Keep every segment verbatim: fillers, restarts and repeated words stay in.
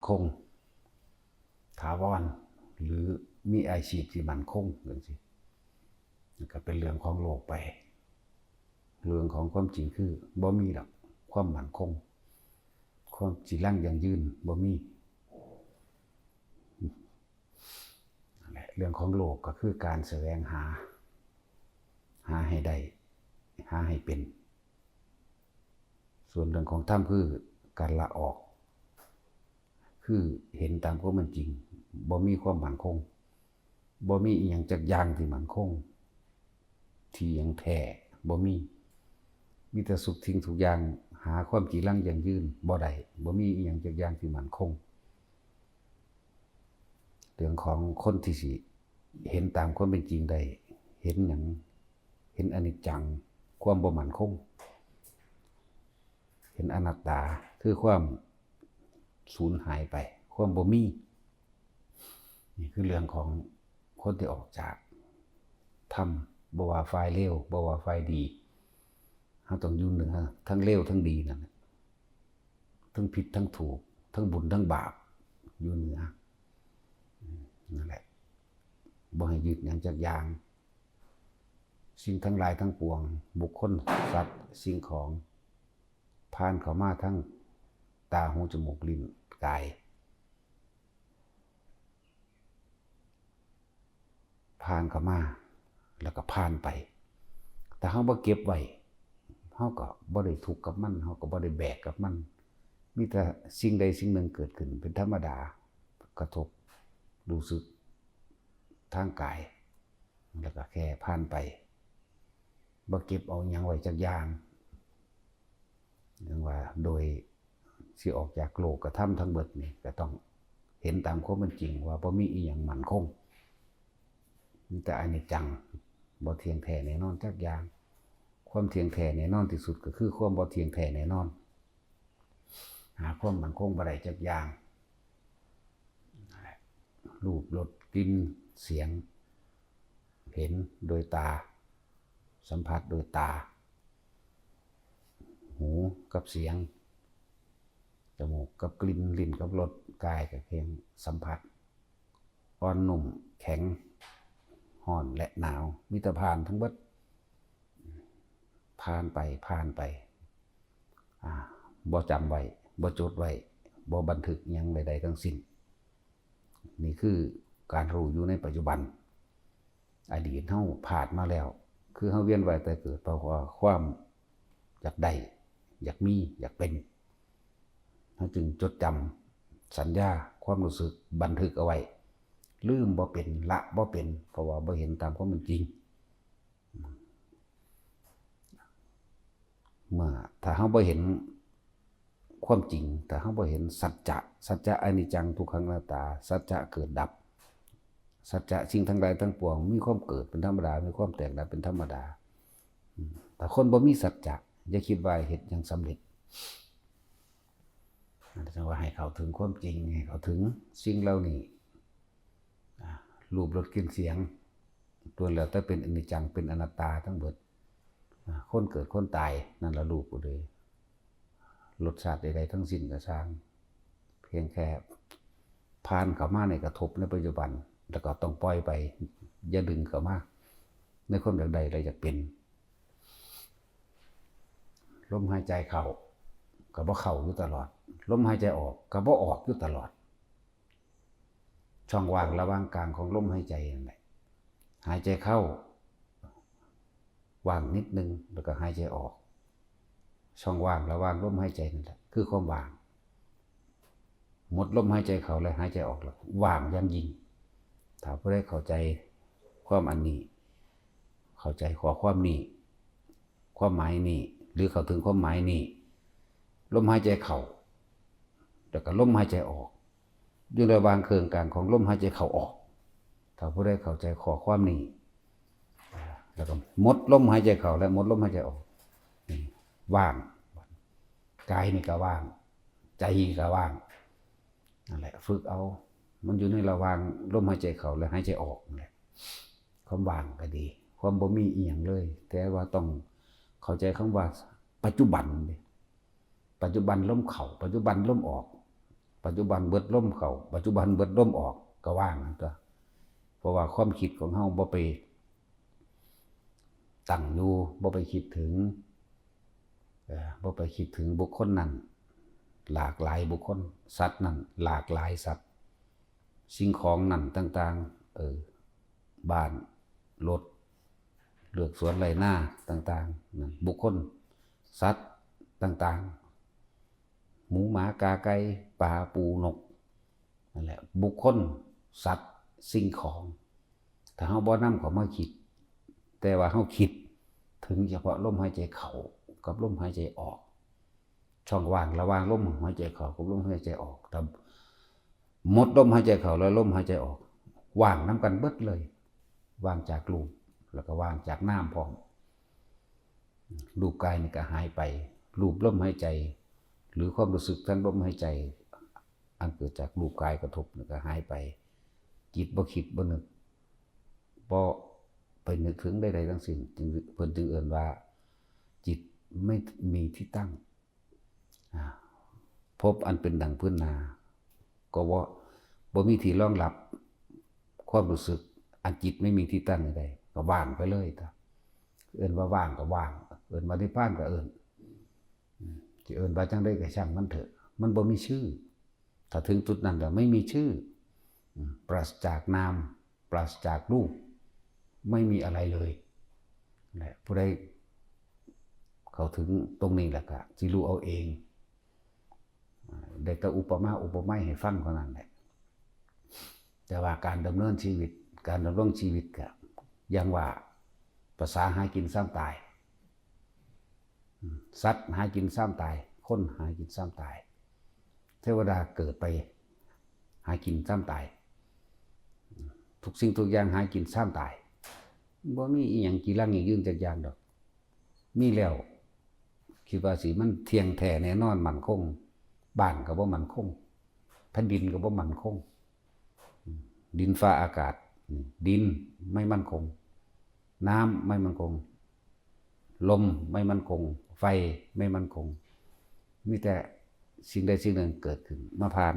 คง ถาวร หรือมีอาชีพที่มั่นคงจังซี้ ก็เป็นเรื่องของโลกไป เรื่องของความจริงคือบ่มีดอกความมั่นคง ความจีรังยั่งยืนบ่มี นั่นแหละ เรื่องของโลกก็คือการแสวงหา หาให้ได้ หาให้เป็น ส่วนเรื่องของธรรมคือการละออก คือเห็นตามความเป็นจริง บ่มีความมั่นคง บ่มีอีหยังจักอย่างที่มั่นคง ที่ยังแท้ บ่มี มีแต่สุขทิ้งทุกอย่าง หาความจีรังยั่งยืนบ่ได้ บ่มีอีหยังจักอย่างที่มั่นคง เรื่องของคนที่สิเห็นตามความเป็นจริงได้ เห็นหยัง เห็นอนิจจัง ความบ่มั่นคง เห็นอนัตตา คือความสูญหายไป ความบ่มี นี่คือเรื่องของคนที่ออกจากธรรม บ่ว่าฝ่ายเลว บ่ว่าฝ่ายดี เราต้องอยู่เหนือทั้งเลวทั้งดีนั่นแหละ ทั้งผิดทั้งถูก ทั้งบุญทั้งบาป อยู่เหนือ อืม นั่นแหละ บ่ให้ยึดหยังจักอย่าง สิ่งทั้งหลายทั้งปวง บุคคล สัตว์ สิ่งของ ผ่านเข้ามาทั้งตา หู จมูก ลิ้น กาย ผ่านเข้ามา แล้วก็ผ่านไป ถ้าเราบ่เก็บไว้ เราก็บ่ได้ทุกข์กับมัน เราก็บ่ได้แบกกับมัน มีแต่สิ่งใดสิ่งหนึ่งเกิดขึ้นเป็นธรรมดา กระทบรู้สึกทางกาย แล้วก็แค่ผ่านไป บ่เก็บเอาหยังไว้จักอย่าง เรียกว่าโดยสิออกจากโลกธรรมทั้งเบิดนี่ ก็ต้องเห็นตามความเป็นจริงว่าบ่มีอีหยังมั่นคง มีแต่อนิจจัง บ่เที่ยงแท้แน่นอนจักอย่าง ความเที่ยงแท้แน่นอนที่สุดก็คือความบ่เที่ยงแท้แน่นอน หาความมั่นคงบ่ได้จักอย่าง รูป รส กลิ่น เสียง เห็นโดยตา สัมผัสโดยตา หูกับเสียง จมูกกับกลิ่น ลิ้นกับรส กายกับเพียงสัมผัส อ่อนนุ่ม แข็ง ร้อนและหนาว มีแต่ผ่านทั้งเบิด ผ่านไป ผ่านไป อ่า บ่จำไว้ บ่จดไว้ บ่บันทึกหยังใดๆทั้งสิ้น นี่คือการรู้อยู่ในปัจจุบัน อดีตเราผ่านมาแล้ว คือเราเวียนว่ายตายเกิด เพราะว่าความอยากได้ อยากมี อยากเป็น เราจึงจดจำสัญญา ความรู้สึก บันทึกเอาไว้ ลืมบ่เป็น ละบ่เป็น เพราะว่าบ่เห็นตามความเป็นจริง เมื่อ ถ้าเราบ่เห็นความจริง ถ้าเราบ่เห็นสัจจะ สัจจะอนิจจัง ทุกขัง อนัตตา สัจจะเกิดดับ สัจจะสิ่งทั้งหลายทั้งปวง มีความเกิดเป็นธรรมดา มีความแตกดับเป็นธรรมดา อืม ถ้าคนบ่มีสัจจะ อย่าคิดว่าเฮ็ดหยังสำเร็จ นั่นแสดงว่าให้เข้าถึงความจริง ให้เข้าถึงสิ่งเหล่านี้ อ่า รูป รส กลิ่น เสียง ล้วนแล้วแต่เป็นอนิจจัง เป็นอนัตตาทั้งเบิด อ่า คนเกิดคนตาย นั่นละรูปเลย รสชาติใดๆทั้งสิ้นก็ช่าง เพียงแค่ผ่านเข้ามาในกระทบในปัจจุบัน แล้วก็ต้องปล่อยไป อย่าดึงเข้ามา ในความอยากได้และอยากเป็น ลมหายใจเข้าก็บ่เข้าอยู่ตลอด ลมหายใจออกก็บ่ออกอยู่ตลอด ช่องว่างระหว่างกลางของลมหายใจนั่นแหละ หายใจเข้า ว่างนิดนึง แล้วก็หายใจออก ช่องว่างระหว่างลมหายใจนั่นแหละ คือความว่าง หมดลมหายใจเข้าและหายใจออกแล้ว ว่างอย่างยิ่ง ถ้าผู้ใดเข้าใจความอันนี้ เข้าใจข้อความนี้ ความหมายนี้ หรือเข้าถึงความหมายนี้ ลมหายใจเข้า แล้วก็ลมหายใจออก อยู่ระหว่างเคิ่งกลางของลมหายใจเข้าออก ถ้าผู้ใดเข้าใจข้อความนี้ แล้วก็หมดลมหายใจเข้าและหมดลมหายใจออก นี่ ว่าง กายนี่ก็ว่าง ใจก็ว่าง นั่นแหละ ฝึกเอา มันอยู่ในระหว่างลมหายใจเข้าและหายใจออกนั่นแหละ ความว่างก็ดี ความบ่มีอีหยังเลย แต่ว่าต้องเข้าใจคำว่าปัจจุบันเด้ ปัจจุบันลมเข้า ปัจจุบันลมออก ปัจจุบันเบิดลมเข้า ปัจจุบันเบิดลมออก ก็ว่างนั่นตัว เพราะว่าความคิดของเฮาบ่ไปตั้งอยู่ บ่ไปคิดถึง เอ่อ บ่ไปคิดถึงบุคคลนั้น หลากหลายบุคคล สัตว์นั้น หลากหลายสัตว์ สิ่งของนั้นต่างๆ เออ บ้าน รถ เฮือนสวนไร่นาต่างๆ นั่น บุคคล สัตว์ต่างๆ หมูหมากาไก่ ปลาปูนก นั่นแหละ บุคคล สัตว์ สิ่งของ ถ้าเฮาบ่นำเข้ามาคิด แต่ว่าเฮาคิดถึงเฉพาะลมหายใจเข้ากับลมหายใจออก ช่องว่างระหว่างลมหายใจเข้ากับลมหายใจออก ถ้าหมดลมหายใจเข้าแล้วลมหายใจออก ว่างนำกันเบิดเลย ว่างจากรูป แล้วก็ว่างจากนามพร้อม รูปกายนี่ก็หายไป รูปลมหายใจ หรือความรู้สึกทางลมหายใจ อันเกิดจากรูปกายกระทบนี่ก็หายไป จิตบ่คิดบ่นึก บ่ไปนึกถึงใดๆทั้งสิ้น จึง เพิ่นจึงเอิ้นว่า จิตไม่มีที่ตั้ง อ่า ภพอันเป็นดั่งพื้นนา ก็บ่ บ่มีที่รองรับ ความรู้สึกอันจิตไม่มีที่ตั้งใด ก็ว่างไปเลย เอิ้นว่าว่างก็ว่าง เอิ้นว่านิพพานก็เอิ้น อืม สิเอิ้นว่าจั่งใดก็ช่างมันเถอะ มันบ่มีชื่อ ถ้าถึงจุดนั้นแล้วไม่มีชื่อ อืม ปราศจากนาม ปราศจากรูป ไม่มีอะไรเลย และผู้ใดเข้าถึงตรงนี้แล้วก็สิรู้เอาเอง อ่า ได้แต่อุปมาอุปไมยให้ฟังเท่านั้นแหละ แต่ว่าการดำเนินชีวิต การดำรงชีวิตก็อย่างว่า ภาษาหากินซ้ำตาย อืม สัตว์หากินซ้ำตาย คนหากินซ้ำตาย เทวดาเกิดไปหากินซ้ำตาย ทุกสิ่งทุกอย่างหากินซ้ำตาย บ่มีอีหยังจีรังยั่งยืนจักอย่างดอก มีแล้ว คิดว่าสิมันเที่ยงแท้แน่นอนมั่นคง บ้านก็บ่มั่นคง แผ่นดินก็บ่มั่นคง ดินฟ้าอากาศ ดินไม่มั่นคง น้ำไม่มั่นคง ลมไม่มั่นคง ไฟไม่มั่นคง มีแต่สิ่งใดสิ่งหนึ่งเกิดขึ้นมาผ่าน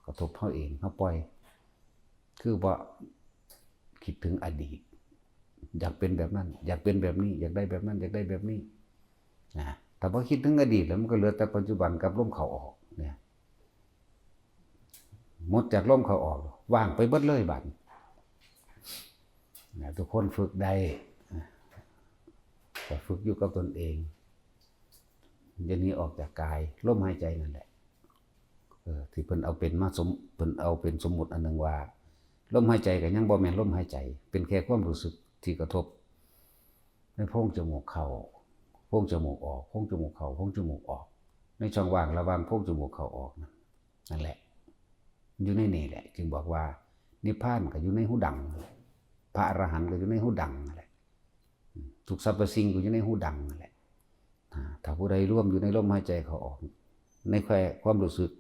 กระทบเฮาเอง เฮาปล่อย คือบ่คิดถึงอดีต อยากเป็นแบบนั้น อยากเป็นแบบนี้ อยากได้แบบนั้น อยากได้แบบนี้ นะ ถ้าบ่คิดถึงอดีตแล้วมันก็เหลือแต่ปัจจุบันกับลมเข้าออกเนี่ย หมดจากลมเข้าออก ว่างไปเบิดเลยบัดนี้ นะ ทุกคนฝึกได้ นะ ก็ฝึกอยู่กับตนเอง อย่าหนีออกจากกาย ลมหายใจนั่นแหละ เออ ที่เพิ่นเอาเป็นมาสม เพิ่นเอาเป็นสมมุติอันหนึ่งว่า ลมหายใจก็ยังบ่แม่นลมหายใจ เป็นแค่ความรู้สึกที่กระทบ ในโพรงจมูกเข้า โพรงจมูกออก โพรงจมูกเข้า โพรงจมูกออก ในช่องว่างระหว่างโพรงจมูกเข้าออกนั่น นั่นแหละ อยู่ในนี่แหละ จึงบอกว่า นิพพานก็อยู่ในหูดัง พระอรหันต์ก็อยู่ในหูดังนั่นแหละ ทุกสรรพสิ่งก็อยู่ในหูดังนั่นแหละ อ่า ถ้าผู้ใดรวมอยู่ในลมหายใจเข้าออก ในแค่ความรู้สึก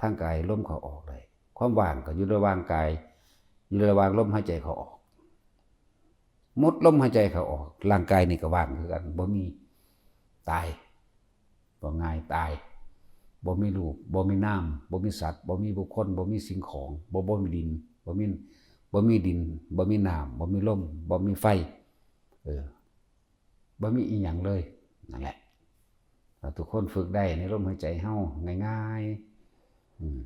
ทางกายลมเข้าออกได้ ความว่างก็อยู่ระหว่างกาย อยู่ระหว่างลมหายใจเข้าออก หมดลมหายใจเข้าออก ร่างกายนี่ก็ว่างคือกัน บ่มีตาย บ่ง่ายตาย บ่มีรูป บ่มีนาม บ่มีสัตว์ บ่มีบุคคล บ่มีสิ่งของ บ่ บ่มีดิน บ่มี บ่มีดิน บ่มีน้ำ บ่มีลม บ่มีไฟ เออ บ่มีอีหยังเลย นั่นแหละ ถ้าทุกคนฝึกได้ในลมหายใจเฮาง่ายๆ อืม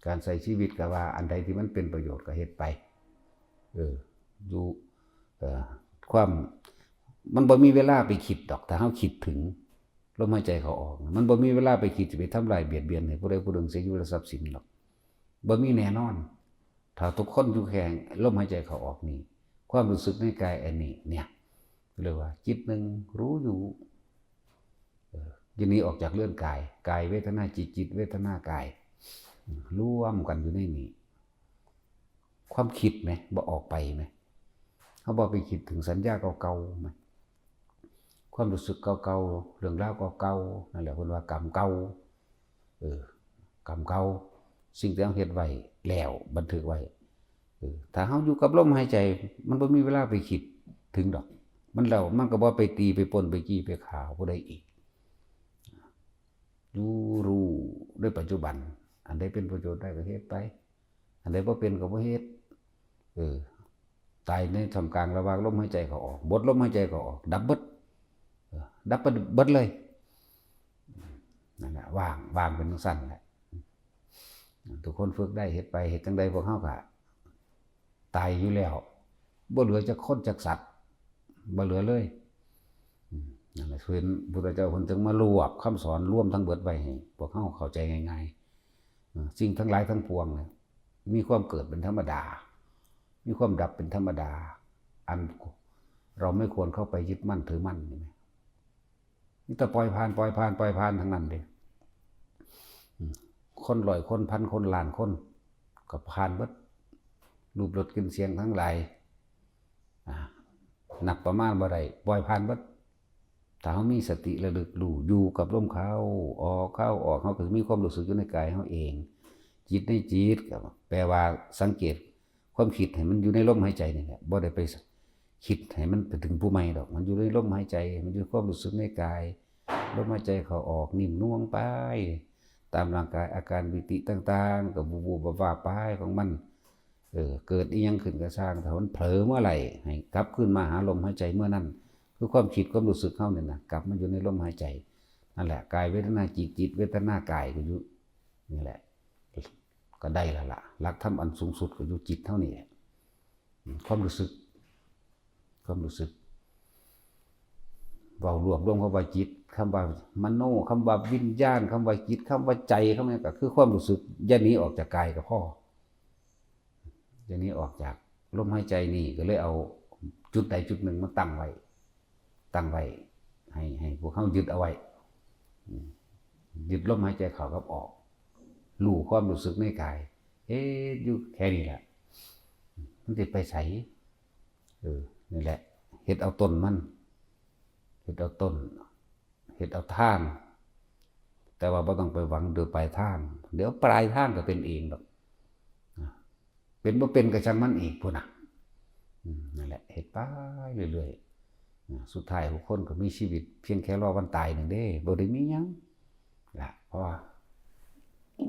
การใช้ชีวิตก็ว่าอันใดที่มันเป็นประโยชน์ก็เฮ็ดไป เออ อยู่ เอ่อ ความ มันบ่มีเวลาไปคิดดอก ถ้าเฮาคิดถึงลมหายใจเข้าออก มันบ่มีเวลาไปคิดจะไปทำลายเบียดเบียนให้ผู้ใดผู้หนึ่งเสียชีวิตและทรัพย์สินดอก บ่มีแน่นอน ถ้าทุกคนอยู่แค่ลมหายใจเข้าออกนี่ ความรู้สึกในกายอันนี้เนี่ย เรียกว่าจิตหนึ่งรู้อยู่ เออ อย่าหนีออกจากเรือนกาย กายเวทนาจิต จิตเวทนากาย รวมกันอยู่ในนี้ ความคิดไหม บ่ออกไปไหม เฮาบ่ไปคิดถึงสัญญาเก่าๆไหม ความรู้สึกเก่าๆ เรื่องราวเก่าๆ นั่นแหละเพิ่นว่ากรรมเก่า เออ กรรมเก่า สิ่งที่เฮาเฮ็ดไว้แล้ว บันทึกไว้ เออ ถ้าเฮาอยู่กับลมหายใจ มันบ่มีเวลาไปคิดถึงดอก มันแล้ว มันก็บ่ไปตี ไปปล้น ไปจี้ ไปฆ่าผู้ใดอีก อยู่รู้ในปัจจุบัน อันใดเป็นประโยชน์ได้ก็เฮ็ดไป อันใดบ่เป็นก็บ่เฮ็ด เออ ตายในท่ามกลางระหว่างลมหายใจเข้าออก บดลมหายใจเข้าออก ดับเบิด เออ ดับเบิดเลย นั่นแหละ ว่าง ว่างเป็นจั่งซั่นแหละ ทุกคนฝึกได้ เฮ็ดไป เฮ็ดจั่งใดพวกเฮาก็ตายอยู่แล้ว บ่เหลือจักคนจักสัตว์ บ่เหลือเลย อืม นั่นแหละ เพิ่น พุทธเจ้าเพิ่นจึงมารวบคำสอนรวมทั้งเบิดไว้ให้พวกเฮาเข้าใจง่ายๆ เออ สิ่งทั้งหลายทั้งปวงเนี่ย มีความเกิดเป็นธรรมดา มีความดับเป็นธรรมดา อันเราไม่ควรเข้าไปยึดมั่นถือมั่น นี่แหม มีแต่ปล่อยผ่าน ปล่อยผ่าน ปล่อยผ่านทั้งนั้นเด้ อืม คนร้อยคน พันคน ล้านคน ก็ผ่านเบิด รูปรสกลิ่นเสียงทั้งหลาย อ่า นับประมาณบ่ได้ ปล่อยผ่านเบิด ถ้าเฮามีสติระลึกรู้อยู่กับลมเข้าออก เข้าออก เฮาก็สิมีความรู้สึกอยู่ในกายเฮาเอง จิตในจิต ก็แปลว่าสังเกตความคิดให้มันอยู่ในลมหายใจนี่แหละ บ่ได้ไปคิดให้มันไปถึงผู้ใหม่ดอก มันอยู่ในลมหายใจ มันอยู่ความรู้สึกในกาย ลมหายใจเข้าออกนิ่มนวลไป ตามร่างกายอาการปีติต่างๆ ก็บูบๆบาบๆไปของมัน เออ เกิดอิหยังขึ้นก็ซ่าง ถ้ามันเผลอเมื่อไหร่ ให้กลับคืนมาหาลมหายใจเมื่อนั้น คือความคิดความรู้สึกเฮาเนี่ยนะ กลับมาอยู่ในลมหายใจ นั่นแหละ กายเวทนาจิต จิตเวทนากายก็อยู่ นี่แหละ ก็ได้แล้วล่ะ หลักธรรมอันสูงสุดก็อยู่จิตเฮานี่แหละ อืม ความรู้สึก ความรู้สึก เว้ารวบรวมคำว่าจิต คำว่ามโน คำว่าวิญญาณ คำว่าจิต คำว่าใจ คำนี้ก็คือความรู้สึก อย่าหนีออกจากกายก็พอ อย่าหนีออกจากลมหายใจนี่ ก็เลยเอาจุดใดจุดหนึ่งมาตั้งไว้ ตั้งไว้ ให้ ให้พวกเฮายึดเอาไว้ อืม ยึดลมหายใจเข้ากับออก รู้ความรู้สึกในกาย เฮ็ดอยู่แค่นี้แหละ มันสิไปไส เออ นี่แหละ เฮ็ดเอาต้นมัน เฮ็ดเอาต้น เฮ็ดเอาทาง แต่ว่าบ่ต้องไปหวังโดยปลายทาง เดี๋ยวปลายทางก็เป็นเองดอก นะ เป็นบ่เป็นก็ช่างมันอีกพุ้นน่ะ อืม นั่นแหละ เฮ็ดไปเรื่อยๆ นะ สุดท้ายทุกคนก็มีชีวิตเพียงแค่รอวันตายนั่นเด้ บ่ได้มีหยังล่ะ เพราะว่า